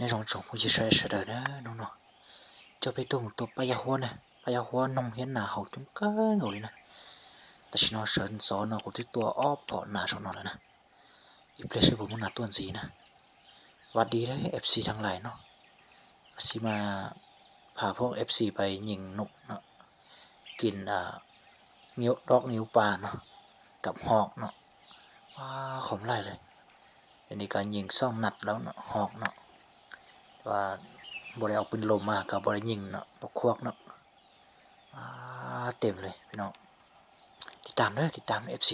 Nyob zoo tsoom phooj ywg sawv daws na, hnub no coj peb tuaj mus tua paj yaj huab na, paj yaj huab noog thiab nas haus coob kawg nkaus li na. Tam sim no sawv ntxov no kuv twb tua ob phom nas saum no lawm na. Ib pliag seb puas muaj nas tuaj ntxiv na. Vas dis F C thaj lais no, tab sis mas pham phooj F C pais nyeem num no, kis dob niv pas no, kam hom no, qhov lais lawm. Yog li koj nyeem xooj nas lawm no, hom no, npaum li au pw los mas koj npaum li nyeem no, npaum khuab no, tes li no. Tiv tam na, tiv tam F C.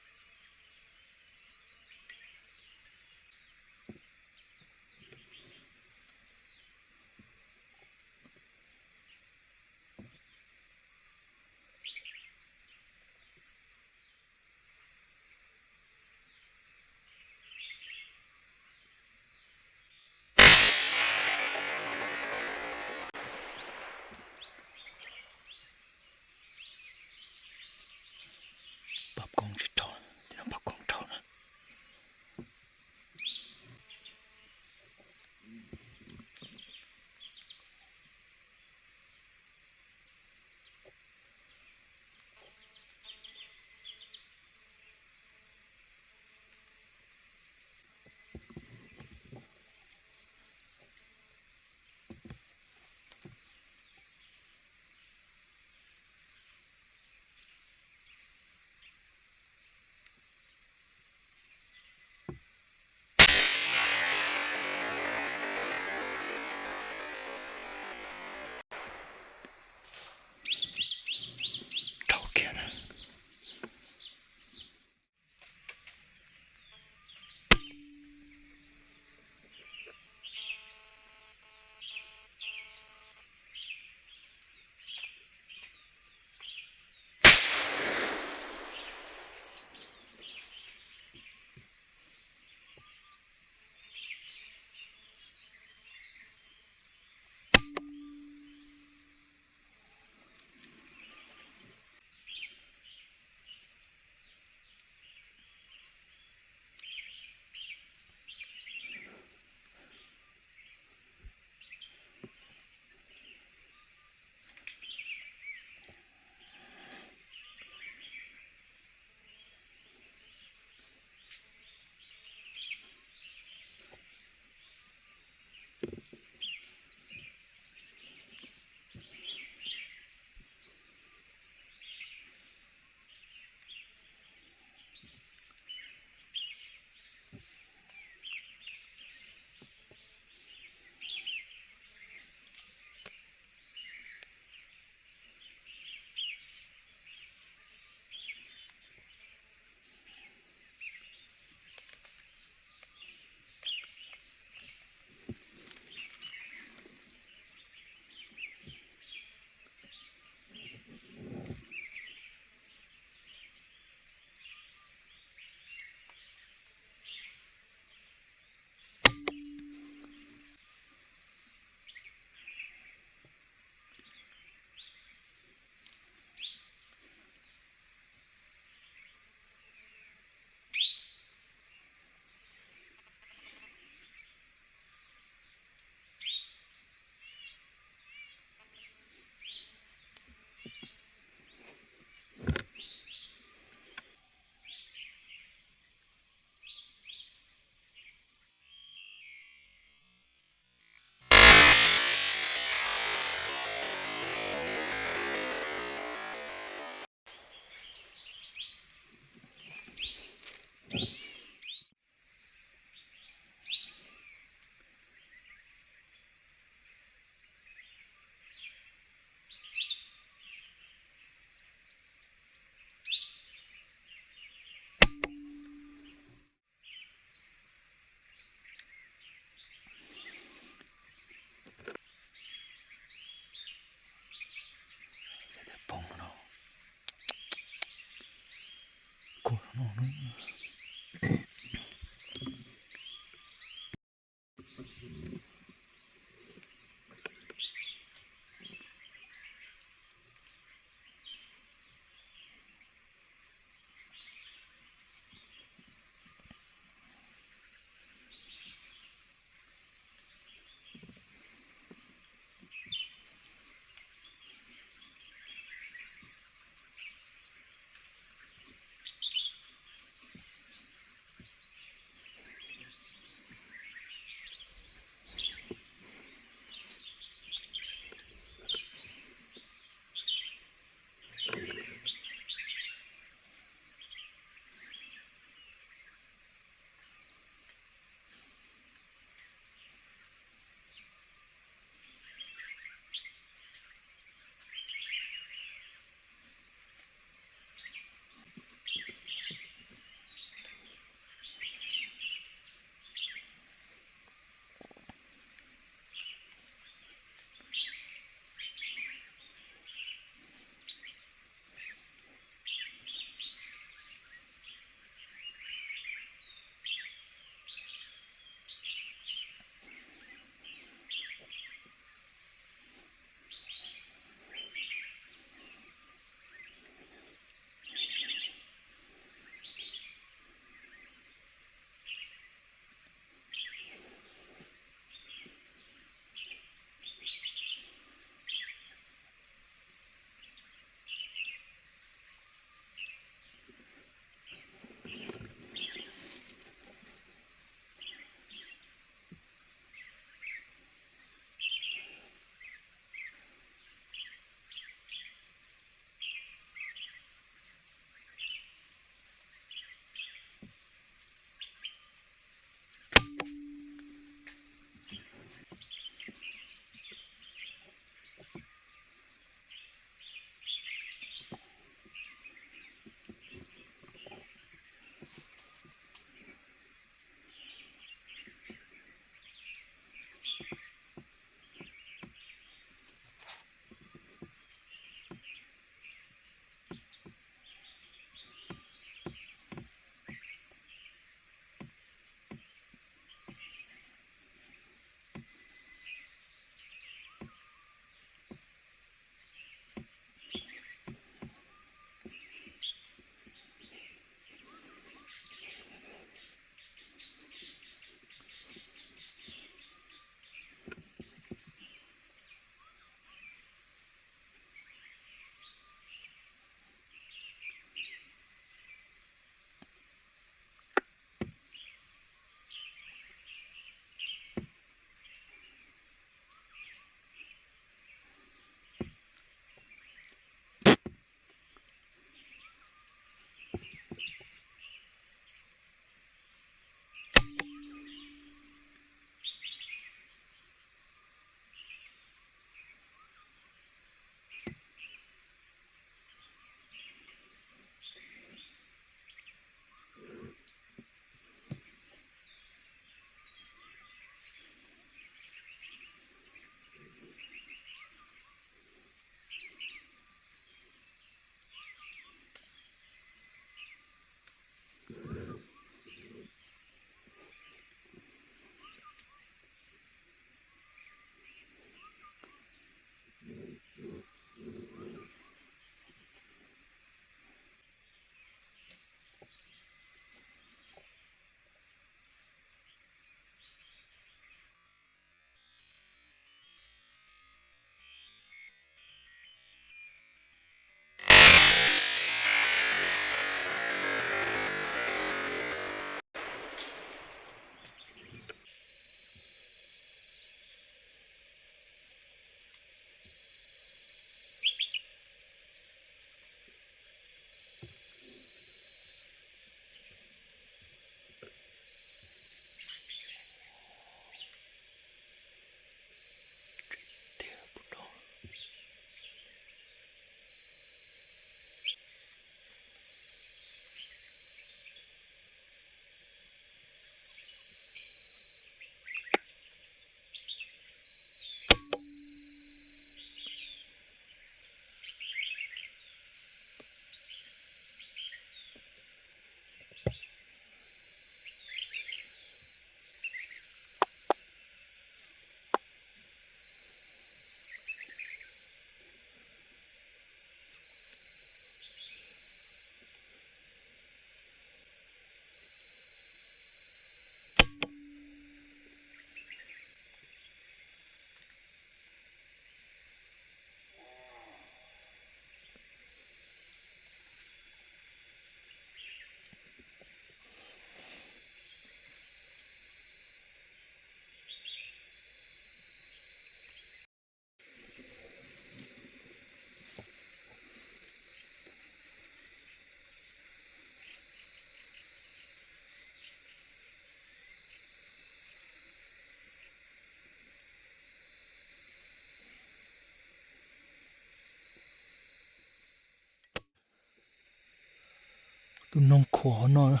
Tus noog khuam hauv no na.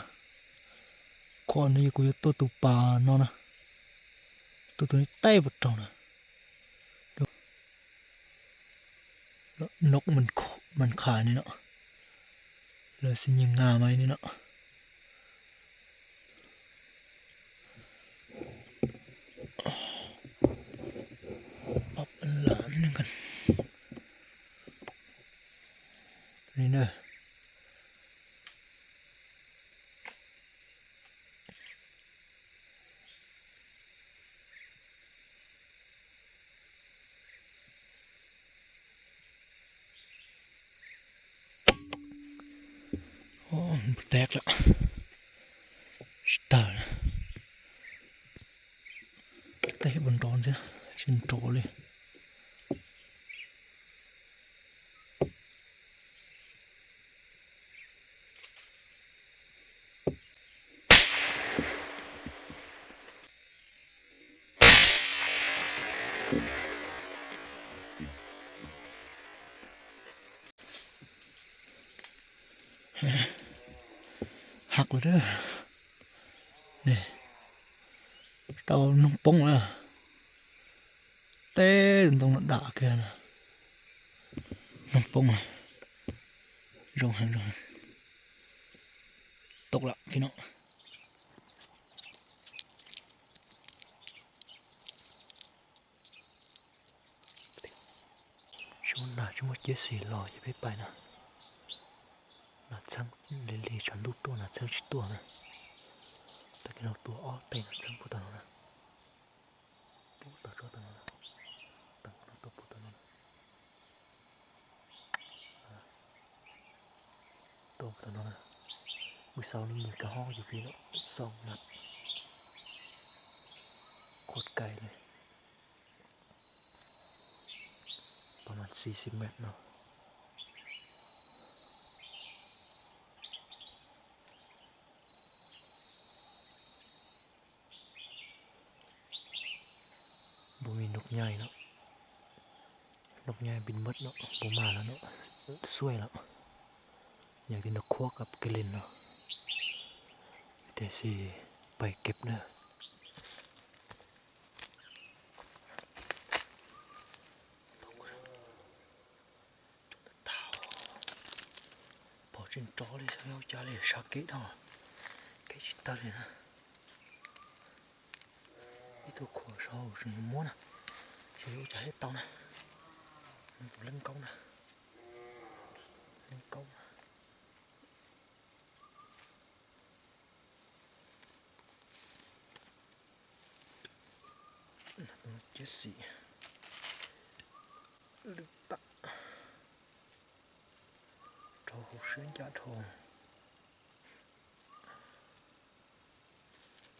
Khuam no yog kuv yuav tua tus pas no na. Tua tus no teb puas raug na. Noj mas khais ni no. Lawv xi nyiag ngas mas ni no. Ni na. Tag lawm. Tsis tag na. Tej ua nrov thiab, tsis nrov li. Hab lawm. Tau noog poob na. Teb tus ntoo no dam kiag na. Noog poob na. Zoo heev, zoo heev. Tau lawm peb no. Tsis muaj nag, tsis muaj ciab xis los ces peb pais na. Nas txheeb li li tshav ntuj tuaj nas txheeb tsis tuaj na. Tag kis no tua ob teg nas txheeb puag tom no na. Puag tom tsob tom no na. Tom no tua puag tom no na. Tua puag tom no na. Ua xaus li nyem kawg hob yus pib lawm xaus na. Khuam kais li. Pas mas xis xis met no. Npua me nub nyai no, nub nyai pin mab no, npua mas lawm no, xuaij lawm. Yog tias nws khuab kab ke li no, tiam sis pais keb na. Pom tsis nrov li, ua cas li sab kev dhau, kev tsis tawg li na. Ib tug khuam saud tseem muab na, ces ua cas thiaj tau na. Tus leej nkaub na, leej nkaub na. Ciab xim lwj tam, rau hauv siab ncaj dhau,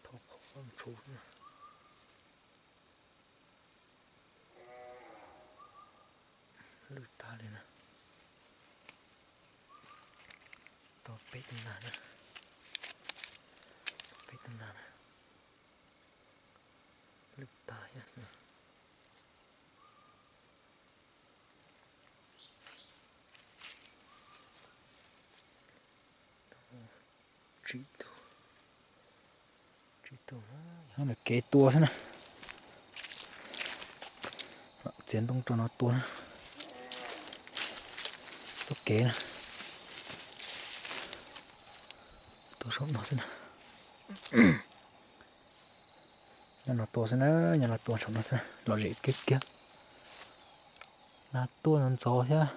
thau qhov ntshub na. Lwj tag li na. Tau peb tug nas na, peb tug nas na. Lwj tag thiab. Tsib tug, tsib tug, nyob ntawm kev tua xwb na. Txiav ntoo rau no tua na. Tuaj kev na. Tua saum no xwb na. Nyob no tua xwb na, nyob no tua saum no xwb na, lom zem kiag kiag. Nas tuaj no ntxov thiab,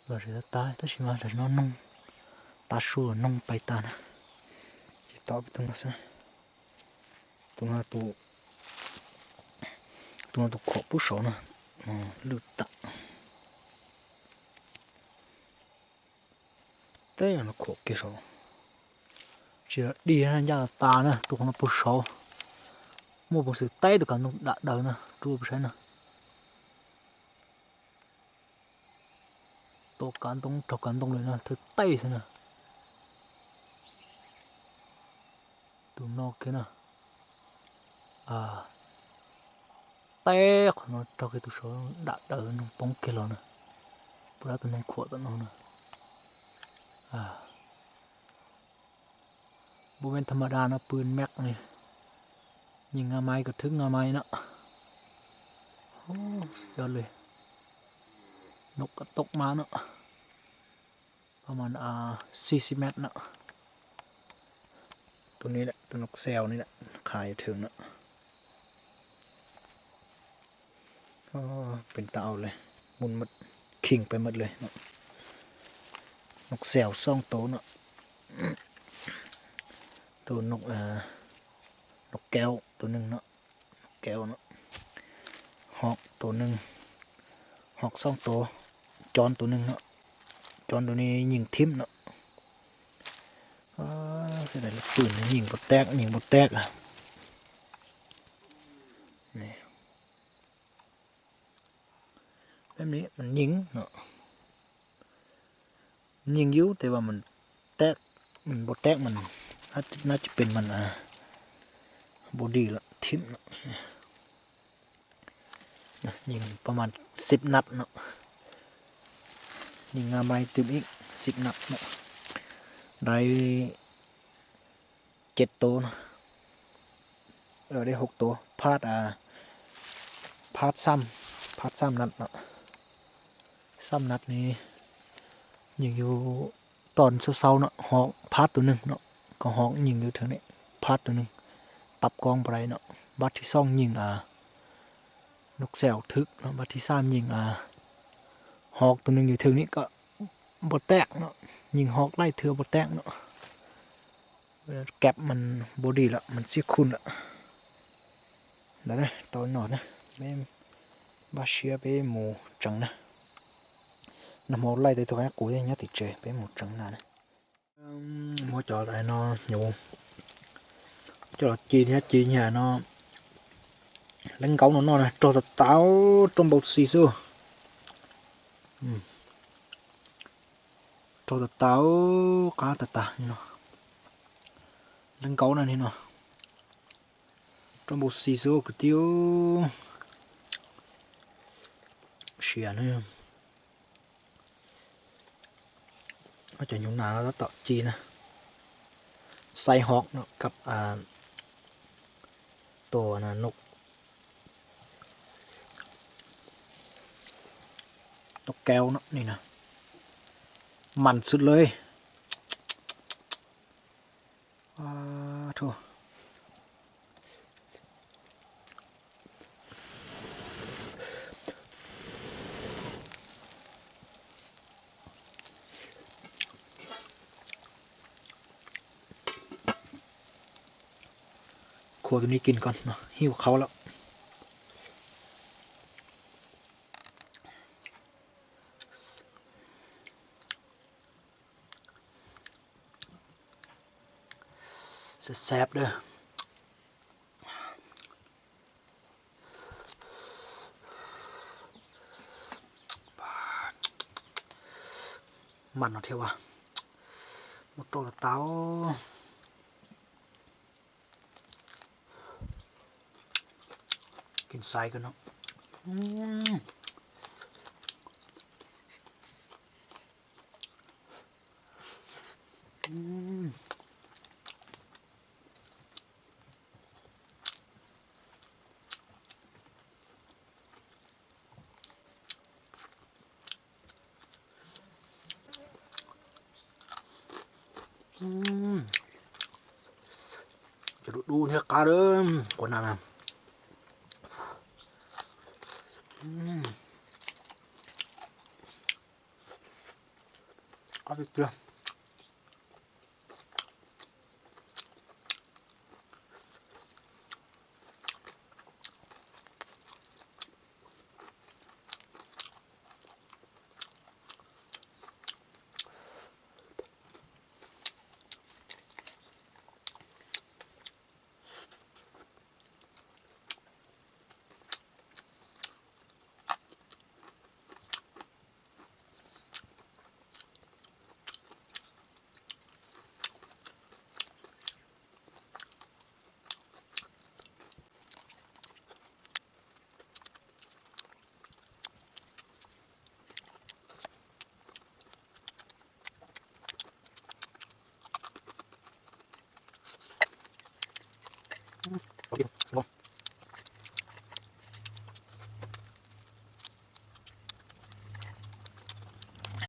lom zem tag tag tab sis mas tam sim no noog, tav su noog pais tas na. Ces tom peb tus no xwb. Tus no, tus no tus khuam pub saud na, lwj tam. Teb yog no khuam kiag saud, tsis dig ncaj tas na, tus qhov no pub saud. Muaj peev xwm teb tus kav ntoo dam daws na, rub peb saib na. Tua kav ntoo raug kav ntoo li no thawj teb xwb na. Tus no kiag na, teb qhov no raug kiag tus saud dam daws noog poob kiag los na. Puas dab tus noog khuam tom no na. Ven tham ma da no pw max ne, nyeem nga mai kom thwb nga mai no. Suav li, noj kom tob mas no, pab mas sib sib mev no. Tus ni, tus noj xeev ni, qha yog thwv no. Peb tau le, mus khiv peb maj le. Noj xeev xoo tus no, tus noj kev tus neeg no, noj kev no, hov tus neeg, hov xoo tus, cov tus neeg no, cov tus ni nyeem thib no. Xav daim lub pw nyeem npua teb, nyeem npua teb. Peb mas nyeem no, nyeem yub tes vas mas teb, npua teb mas, nab tsis pes mas npua di lawm thib no. Nyeem pab mas xib nab no, nyeem nga mai twm ib xib nab no, daim ceg tus no, daim hauv tus phab, phab xab, phab xab nab no, xab nab ni, nyeem yub toj xau xau no, hov phab tus neeg no, kom hov nyeem yub thwv ni, phab tus neeg, pab koob npua dai no, npab thib xoo nyeem noj xeev thwv no, npab thib xab nyeem hov tus neeg yub thwv ni kom npua teb no, nyeem hov laij thwv npua teb no. Kab mas npua di lawm, mas xiab khun lawm. Ntawd tau no na, peb npaj siab peb mus tseev na. Nag hmo laij tes tug qab qus thiab nyob tim tsev, peb mus tseev na. Muab cov no hnyuv coj los ci thiab ci nyag no, leej nkaub no noj na, rog tas tas, rog npau xi xwb. Rog tas tas, qab tas tas no. Leej nkaub no ni no, rog npau xi xwb kwv tij. Siav na. Cov hnyuv nas no tab tom ci na. Xaib hov no kab tus noj, noj kev no ni na, mas xwb le. Khua tus ni kis ko no hib qhauv lawm. Xav xav dab. Mas no thiab as, muab rau tas tas. Kis xaiv ko no. Cov dub dub thiab qab lawm, quav nas na. Qab tiag tiag.